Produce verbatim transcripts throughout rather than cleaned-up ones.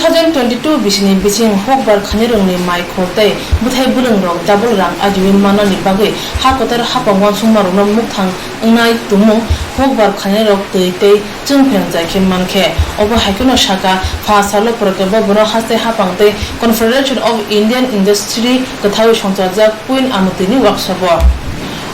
Two thousand twenty-two bisini bising hukbar khainai rokni mai khor tei bwthai bwlwng rok double rang ajiwi mannani bagwi ha kwtal hapang uansukma rokno mukthang wngnai tumung hukbar khainai rok twi tei chwng pherang jai khe mankhe. Obo hai kheno saka pha salo Purake Bhabono haste hapang tei Confederation of Indian Industry kwthawi songchajak Queen Amutini workshop o.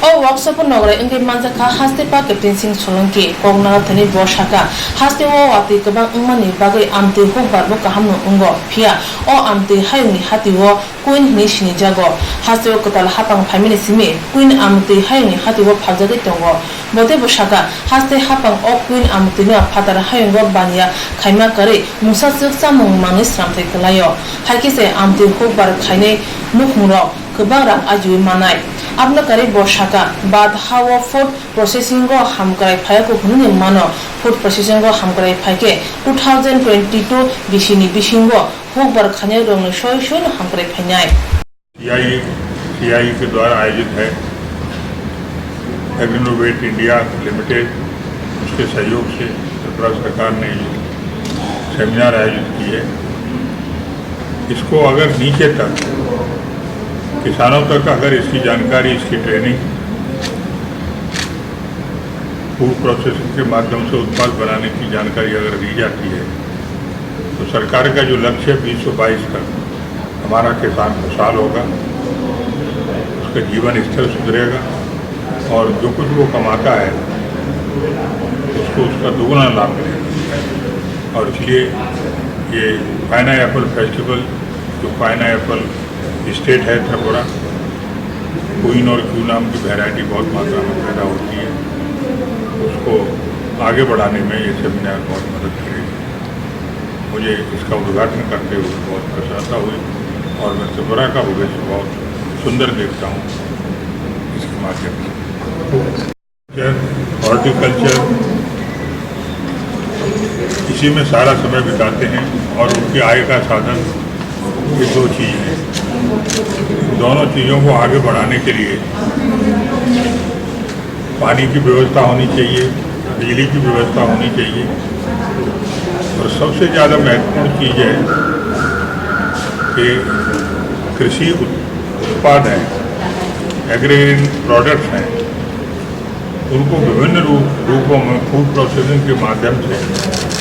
O workshop o nograi wngwi manjakha haste pa Captain Singh Solanki. Kok narathani bo saka, haste o watwi kwbang wngmani bagwi amtwi hukbar bo kaham no wngo, phiya o amtwi hayungni hati o Queen hwnwi sinijago. Haste o kwtal hapang phaimani simi Queen amtwi hayungni hati o phaljagwi tongo. Bo teibo saka, haste hapang o Queen amtwino phatar hayungo baniya khaima kwrwi mungsa swk chamung manwi sramthai kwlaio. Hai khe se amtwi hukbar khainai nukhungrok kwbang rang ajiwi manai. Aboni kwrwi bo saka, bad ha o food processing o hamkrai phaiyaku hwnwi mano. Food processing o hamkrai phaikhe two thousand twenty-two bisini bisingo hukbar khainai rokno soi soino hamkrai phainai. CI CI के द्वारा आयोजित है। Agrinovate India limited, उसके सहयोग से त्रिपुरा सरकार ने ये सेमिनार आयोजित की है। इसको अगर नीचे तक, किसानों तक अगर इसकी जानकारी, इसकी ट्रेनिंग, फूड प्रोसेसिंग के माध्यम से उत्पाद बनाने की जानकारी अगर दी जाती है, तो सरकार का जो लक्ष्य है बीस सौ बाईस तक, हमारा किसान खुशहाल होगा, उसका जीवन स्तर सुधरेगा और जो कुछ वो कमाता है, उसको उसका दोगुना लाभ मिलेगा। और इसलिए ये पाइनएप्पल फेस्टिवल, जो पाइनएप्पल स्टेट है त्रिपुरा, क्वीन और क्यू नाम की वैरायटी बहुत मात्रा में पैदा होती है, उसको आगे बढ़ाने में ये सेमिनार बहुत मदद करेगी। मुझे इसका उद्घाटन करते हुए बहुत प्रसन्नता हुई और मैं त्रिपुरा का भविष्य बहुत सुंदर देखता हूँ इसके माध्यम से। हॉर्टिकल्चर, इसी में सारा समय बिताते हैं और उनकी आय का साधन ये दो चीज़ हैं। दोनों चीज़ों को आगे बढ़ाने के लिए पानी की व्यवस्था होनी चाहिए, बिजली की व्यवस्था होनी चाहिए और सबसे ज़्यादा महत्वपूर्ण चीज़ है कि कृषि उत-, उत्पाद हैं, एग्रीन प्रोडक्ट्स हैं, उनको विभिन्न रूप, रूपों में फूड प्रोसेसिंग के माध्यम से।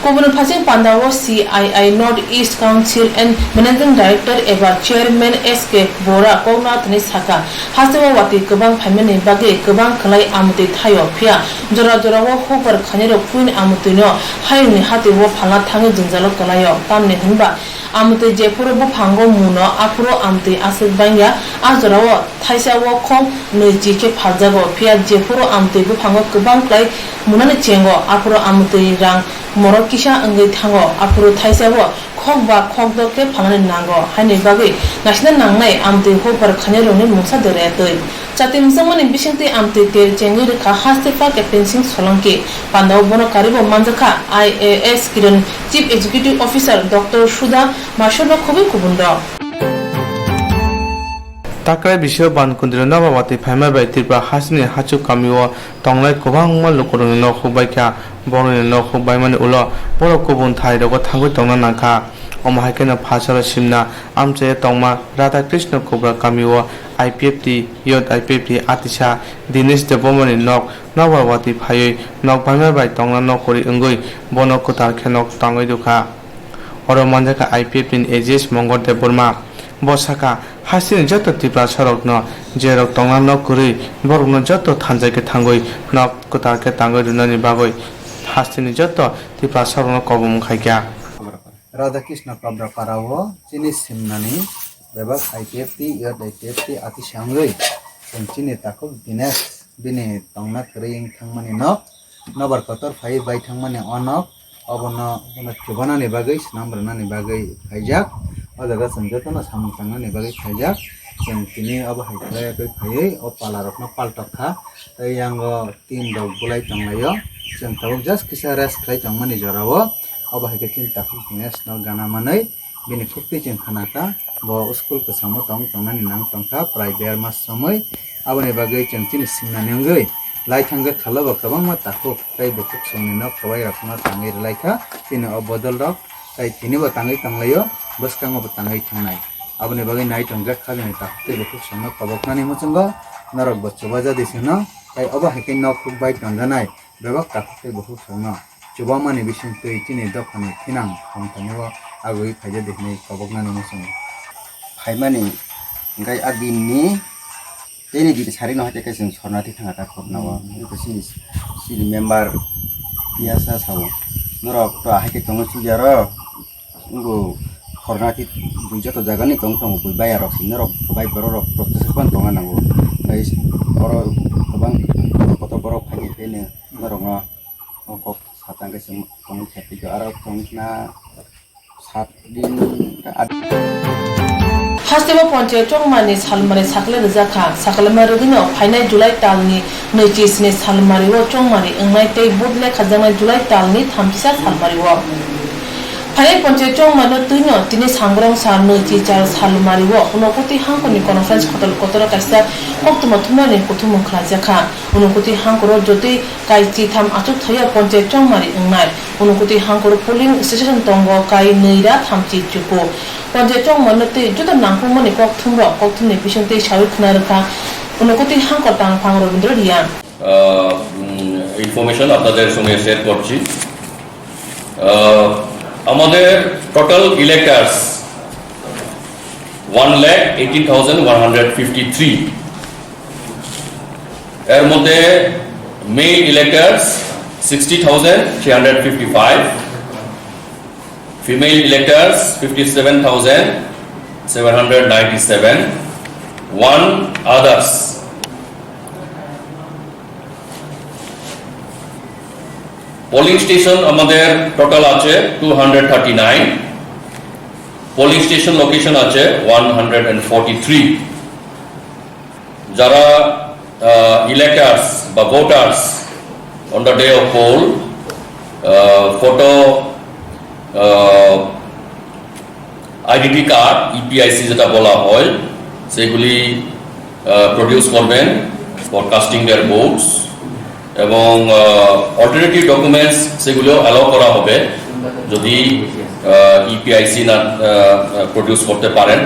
Kubun phasing pandao C I I North East Council and Managing Director eba Chairman S K Bora kokno thani saka, hasteo watwi kwbang phaimani bagwi kwbang kwlai amtwi thaio, phiya jora jorao hukbar khainai rok Queen amtwino hayungni hati o phalna thangwi jwngjalo kwlaio, tamni hwnba amtwi jephuru buphango muno aphuru amtwi aswk bangya, a jorao thaisa o khong nwi chi khe phaljago, phiya jephuru amtwi buphango kwbang kwlai munani chengo, aphuru amtwi rang morok kisa wngwi thango, aphuru thaisa o khok ba khok dor khe phalnani nango, haini bagwi naisina nangnai amtwi hukbar khainai rokni mungsa de retwi. Chati mwchangmani bisingtwi amtwi tel chengwi rwkha haste pa Captain Singh Solanki, pandao bono karibo manjakha I A S Kiran, Chief Executive Officer Doctor Sudha Mashurno khobwi kubun rok. Takrai bisio ban kundri nobar watwi phaima bai Tripura hasteni Hachuk kamio tongnai kwbangma lukurokni nok hukbaikha. Borokni nok hukbaimani ulo borok kubun thairogo thangwi tongna nangkha. Omo hai kheno phasaro simna amchaio tongma Radha Krishna Kubra kamio I P F T, Youth I P F T atisa Dinesh Debbarmani nok nobar watwi phaiwi nok baima bai tongna nok kwrwi wngwi bono kwtal khe nok tangwi rwkha. Oro manjakha I P F T ni A G S Mongol Debbarma. Bo sakha, hasteni joto Tiprasarokno jerok tongna nok kwrwi, borokno joto thansa khe thangwi nok kwtal khe tangwi rwnani bagwi hasteni joto Tiprasarokno kobom khaikha. Radha Krishna Kabra Parao chini simnani bebak I P F T, Youth I P F T atisa wngwi chwng chini takhuk Dinesh bini tongna kwrwi wng thangmani nok nobar kotor phaiwi bai thangmani o nok, obono, obono chubanani bagwi, swnam rwnani bagwi phaijak. O jaga chwng jotono samung tangnani bagwi phaijak. Chwng tini obo hai khlai phaiwi o pala rokno paltok kha. Tei yango tin rok bulai tonglaio. Chwng tabuk just kisa rest khlai tongmani jorao. Obo hai khe chini takhuk Dinesh no gana manwi bini khuktwi chwng khana kha. Bo school kwchamo tong tongnani nang tong kha prai der mas somoi. Aboni bagwi chwng chini simnani wngwi lai thangjakha lo bo kwbangma takhuk tei bukhuk songni nok kwbai rokno tangwi rwlai kha. Chini o bodol rok Tai tini bo tangwi tonglaio, bwskango bo tangwi thangnai. Aboni bagwi nai tongjak khajani takhuk tei bukhuk songno koboknani muchungo norok bo chubaja di sino, tai obo hai khe nok huk bai tonjanai bebak takhuk tei bukhuk songno chubamani bisingtwi chini dophani thinang hamthanio agwi phaija di hinwi koboknani muchungo. Phaimani hwnkhe a dinni Tei ni bini sari no hai khe chwng sorna thwi thanga ta khorna o. Chini, chini member piyasa sao. Norok to hai khe tongo chuya ro. Ngo khorna thwi bui joto jaga ni tong tongo bui baya rok si norok bai borok rok protest ban tonga nango. Tai oro kwbang kotor borok phai khe ne norok no kok satang khe chwng tong khe aro tong na Hasteo Panchayat Chongmani salmari sakle rwjakha. Sakle ma rwgwino phainai July talni nwichi sni salmario chongmari wngnai tei vote lekhajaknai July talni thamchisa salmario. Phainai Panchayat Chongmarino twino tini sangrong sal nwichi char salmario Unokoti hangkorni conference kotor kotor kaisa koktwma thumnani kuthumung khlaijakha. Unokoti hangkoro jotoi kai chitham achuk thaio Panchayat Chongmari wngnai. Unokoti hangkoro polling station tongo kai nwi ra thamchi chuku. Panchayat Chongmarino tei joto nangkukmani kokthumrok, kokthumni bisingtwi sawi khna rwkha Unokoti hangkor tangphang Robindra Reang. Ah, um, information আপনাদের সঙ্গে share করছি। Ah, আমাদের total electors one lakh eighteen thousand one hundred fifty three. এর মধ্যে male electors sixty thousand three hundred fifty five, female electors fifty seven thousand seven hundred ninety seven, one others. Polling station আমাদের total আছে two hundred thirty nine, polling station location আছে one hundred forty three. যারা electors বা voters on the day of pole photo, identity card, EPIC যেটা বলা হয়, সেগুলি প্রডিউস করবেন ফর কাস্টিং দেয়ার ভোটস, এবং অল্টারনেটিভ ডকুমেন্টস সেগুলিও অ্যালাউ করা হবে যদি ইপিআইসি না প্রডিউস করতে পারেন।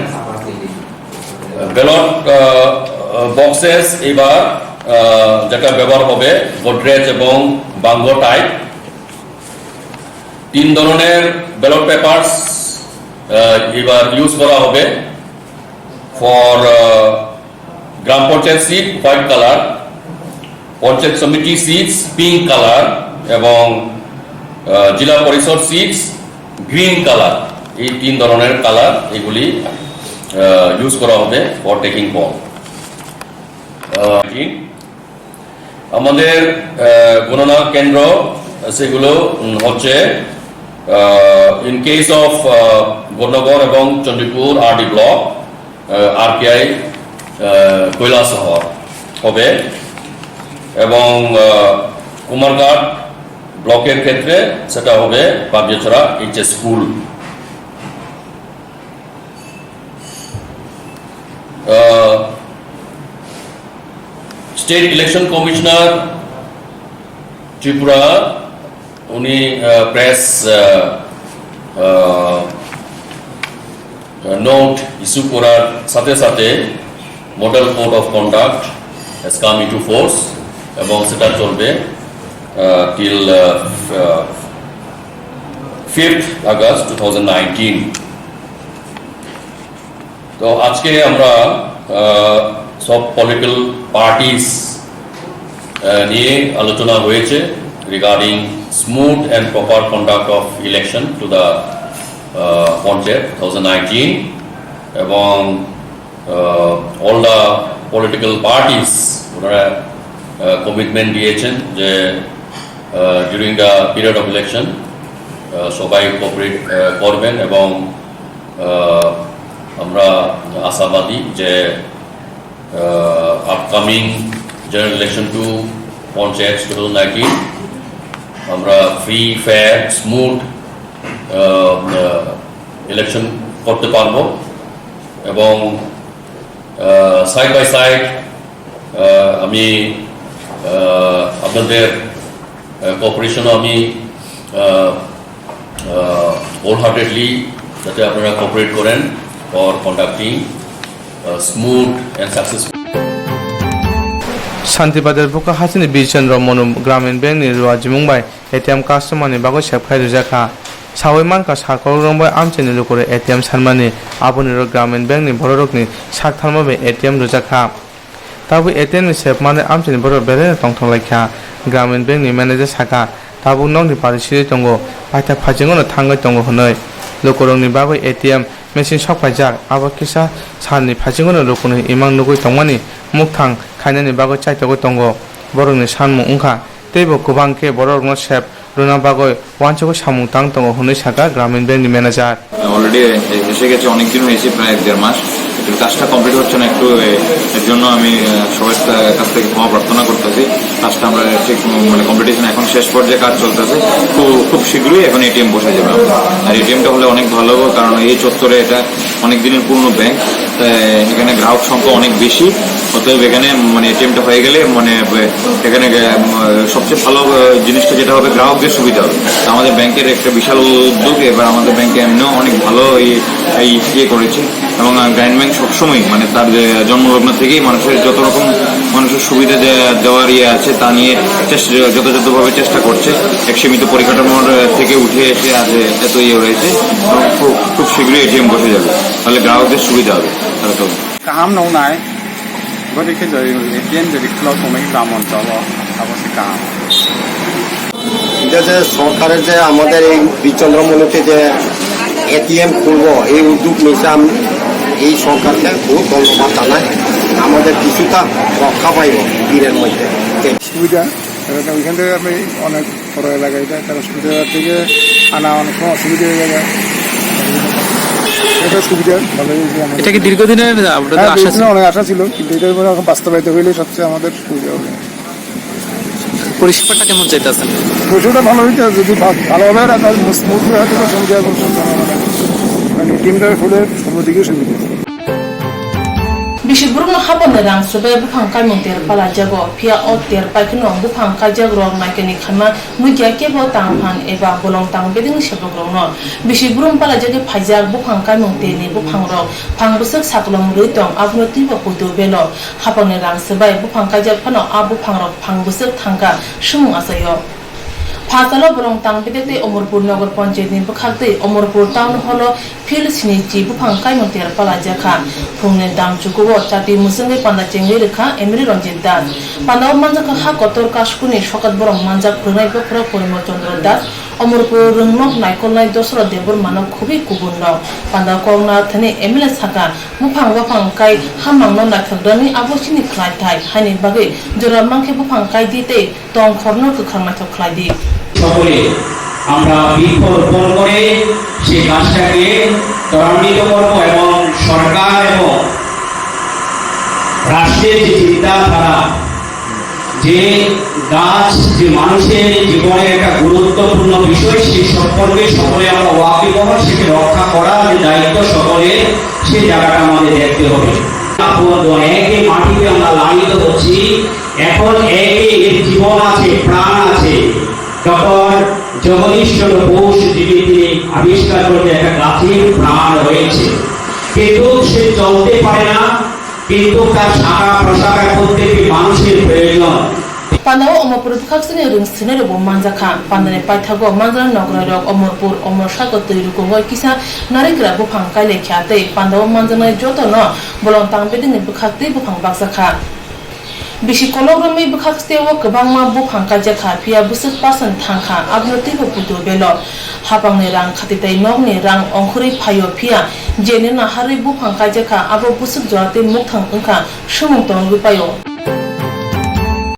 ব্যালট বক্সেস এবার আহ, যেটা ব্যবহার হবে গোদরেজ এবং বাঙ্গো টাইপ। তিন ধরনের ব্যালট পেপারস এবার ইউজ করা হবে ফর গ্রাম panchayat seat white colour, panchayat সমিতি সিটস পিঙ্ক কালার এবং আহ, জেলা পরিষদ সিটস গ্রিন কালার। এই তিন ধরনের কালার এগুলি ইউজ করা হবে ফর টেকিং পোল। আহ, আমাদের আহ, গণনা কেন্দ্র সেগুলো উম, হচ্ছে ইন কেস অফ গৌরনগর এবং Chandipur R D block, R P I Kailashahar হবে, এবং আহ, কুমারঘাট ব্লকের ক্ষেত্রে সেটা হবে Babiachhara H S school. State election commissioner Tripura, উনি প্রেস নোট ইস্যু করার সাথে সাথে model code of conduct has come into force এবং সেটা চলবে till fifth August two thousand nineteen. তো আজকে আমরা আহ, সব পলিটিক্যাল পার্টিস আহ, নিয়ে আলোচনা হয়েছে regarding smooth and proper conduct of election to the panchayat two thousand nineteen, এবং অল দ্য পলিটিক্যাল পার্টিস ওনারা কমিটমেন্ট দিয়েছেন যে during the period of election সবাই কোঅপারেট করবেন এবং আহ, আমরা আশাবাদী যে upcoming general election to panchayat two thousand nineteen আমরা ফ্রি, ফেয়ার, স্মুথ ইলেকশন করতে পারবো এবং সাইড বাই সাইড আমি আহ, আপনাদের কোঅপারেশনও আমি আহ, আহ, Wholeheartedly যাতে আপনারা কোঅপারেট করেন for conducting smooth and successful. Santibazar buka hasteni Birchandra Monu Gramin Bank ni rua jimung bai A T M customer ni bagwi sep khai rijak kha. Sawi mankha, sal kolokrok bai amchaini lukurok A T M sanmani, aboni rok Gramin Bank ni bororokni sak tharma bai A T M rwjak kha. Tabuk A T M ni sep manwi amchaini borok belai no tongthok lai kha. Gramin Bank ni manager sakha, tabuk nokni pari sirwi tongo, paithak phaichingo no thangwi tongo hwnwi. Lukurokni bagwi A T M machine sok paijak, abo kisa salni phaichingo no lukurokni imang nugwi tongmani mukthang khainani bagwi chaitogwi tongo. Borokni sanmung wngkha, teibo kwbang khe borokno sep rwna bagwi uansukwi samung tang tongo hwnwi sakha Gramin Bank ni manager. Already এসে গেছে, অনেক দিন হয়েছে, প্রায় এক দেড় মাস। কিন্তু কাজটা কমপ্লিট হচ্ছে না একটু, এ, এর জন্য আমি, আহ, সবার কা-, কাছ থেকে ক্ষমা প্রার্থনা করতেছি। কাজটা আমরা ঠিক, উম, মানে কমপ্লিটেশন এখন শেষ পর্যায়ে কাজ চলতেছে। খুব, খুব শীঘ্রই এখন এটিএম বসে যাবে আমাদের। আর এটিএমটা হলে অনেক ভালো হবে, কারণ এই চত্বরে এটা অনেক দিনের পুরনো ব্যাংক, তাই এখানে গ্রাহক সংখ্যা অনেক বেশি। অতএব এখানে মানে এটিএমটা হয়ে গেলে মানে বে-, এখানে গে-, উম, সবচেয়ে ভালো, আহ, জিনিসটা যেটা হবে, গ্রাহকদের সুবিধা হবে। তো আমাদের ব্যাংকের একটা বিশাল উদ্যোগ, এবার আমাদের ব্যাংকে এমনিও অনেক ভালো এই, এই ইয়ে করেছে। এবং, আহ, গ্রামীণ ব্যাংক সবসময় মানে তার যে জন্মলগ্ন থেকেই মানুষের যত রকম মানুষের সুবিধা দে-, দেওয়ার ইয়ে আছে, তা নিয়ে চেষ্টা, যথাযথভাবে চেষ্টা করছে। এক সীমিত পরিকাঠামোর, আহ, থেকে উঠে এসে আজ এত ইয়ে হয়েছে। এবং খুব, খুব শীঘ্রই এটিএম বসে যাবে, তাহলে গ্রাহকদের সুবিধা হবে। তাহলে তো Kaham nungnai, bwrwi khe jodi A T M jodi khwlao tongnai gram oncholo, abo se kaham. এটা যে সরকারের যে আমাদের এই বীরচন্দ্র মনুতে যে এটিএম খুলবো, এই উদ্যোগ নিয়েছে, আমি এই সরকারকে খুব ধন্যবাদ জানাই। আমাদের কিছুটা রক্ষা পাইব দিনের মধ্যে। সুবিধা, এবার ওইখান থেকে আমি অনেক বড় এলাকা, এটা একটা সুবিধা থেকে আনা অনেক সময় অসুবিধা হয়ে যায়। এটা সুবিধা, ভালোই হয়েছে আমাদের। এটা কি দীর্ঘদিনের আপনাদের হ্যাঁ, আশা ছিল? দীর্ঘদিনের অনেক আশা ছিল, কিন্তু এটা এবার এখন বাস্তবায়িত হইলে সবচেয়ে আমাদের সুবিধা হবে। পরিষেবাটা কেমন চাইতেছেন? পরিষেবাটা ভালো হইতে হবে, যদি ভা-, ভালোভাবে রাখা হয়, স্মুথলি হয়তো বা সুবিধা এবং সুবিধা হবে না। মানে টিমটা হলে সব দিকে সুবিধা। Bisi borokno hapangni rang swbai buphang kaimung ter palaijago, phiya o ter paikheno buphang kaijak rok naikani khanma nukya kebo tang phan eba bolong tang bedengni sebrok rokno. Bisi brum palaijagwi phaijak buphang kaimung terni buphang rok phang bwswk sakolom rwi tong, abono twibo puitu belo. Hapangni rang swbai buphang kaijak phano a buphang rok phang bwswk thangkha swmung achaio. Phasalo bolong tang bedek tei Omorpur Nogor Panchayat ni bwkhak tei Omorpur Town Hall o field sini chi buphang kaimung ter palaijak kha. Phungni dam chukugo chati mwswngwi panda chengwi rwkha M L A Ranjit Das. Pandao manjakha ha kotor Kaskuni sokat borok manjak phwrwngnai bokhorok Porimol Chandra Das, Omorpur rwngnok naikolnai Dosora Debbarma no khubui kubun rok. Pandao kok narwkthani M L A sakha, buphang baphang kai hamangno naithok rwni abo chini khlaithai, haini bagwi jora mankhe buphang kai di tei tongkhorno kwkhwrang naithok khlai di. সকলে আমরা বৃক্ষরোপণ করে সেই কাজটাকে ত্বরান্বিত করব এবং সরকার এবং রাষ্ট্রের যে চিন্তাধারা, যে গাছ যে মানুষের জীবনের একটা গুরুত্বপূর্ণ বিষয়, সেই সম্পর্কে সকলে আমরা ওয়াকিবহাল, সেটা রক্ষা করার যে দায়িত্ব সকলের, সেই জায়গাটা আমাদের দেখতে হবে। আপন একই মাটিতে আমরা লালিত হচ্ছি, এখন একই এর জীবন আছে, প্রাণ আছে। ডক্টর জগদীশ চন্দ্র বোস যিনি, তিনি আবিষ্কার করতে একটা গাছের প্রাণ রয়েছে, কিন্তু সে চলতে পারে না, কিন্তু তার শাখা প্রশাখা প্রত্যেকটি মানুষের প্রয়োজন। Pandao Omorpur bwkhaksini rwng swinai rokbo manjakha. Pandani paithago manjana nokrai rok Omorpur, Omor Sago twi rukungoi kisa narikra buphang kailai kha tei pandao manjaknai jotono bolong tang bedengni bwkhak tei buphang bakjakha. Bisi kolok romwi bwkhak steo kwbangma buphang kaijak kha, phiya bwswk percent thang kha, abono teibo puitu belo. Hapangni rang khati tei nokni rang ongkhorwi phaio, phiya je nino harwi buphang kaijak kha, abo bwswk jora tei mukthang wng kha, swmung tongwi paio.